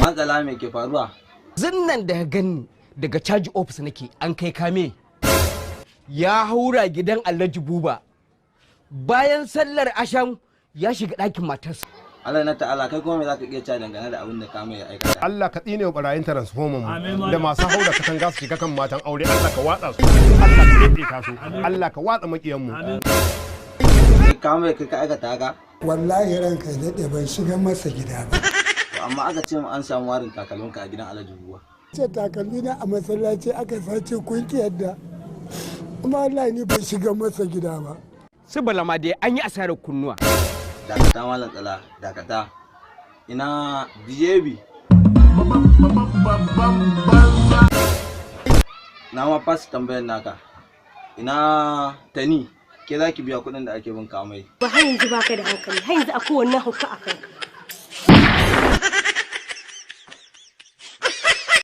Matsala me ke faruwa? Zinnan da ka gani daga caji office nake, an kai kame. Ya haura gidan Alhaji Buba. Bayan sallar asham ya shiga ɗakin matarsa. Allah na ta'ala, kai kuma me zaka iya cewa dangane da abin da kame ya aikata? Allah ka tsine wa barayin transformer mu da masu haura katanga su shiga kan matan aure. Allah ka watsa su, Allah ka daidaita su, Allah ka watsa makiyan mu. Kai kame, kai ka aikata haka? Wallahi ranka ya daɗe, ban shiga masa gida ba. To amma aka ce mu an samu warin takalminka a gidan Alhaji Buba. Ce takalmi na a masallaci aka sace, kun ki yadda, amma wallahi ni ban shiga masa gida ba. Su balama dai an yi asarar kunnuwa. Dakata, malam tsala, dakata. Ina DJB? Na ma fasa tambayar naka. Ina Tani? Ke za ki biya kuɗin da ake bin kamai? Ba har yanzu baka da hankali, har yanzu akwai wannan hauka a kanka.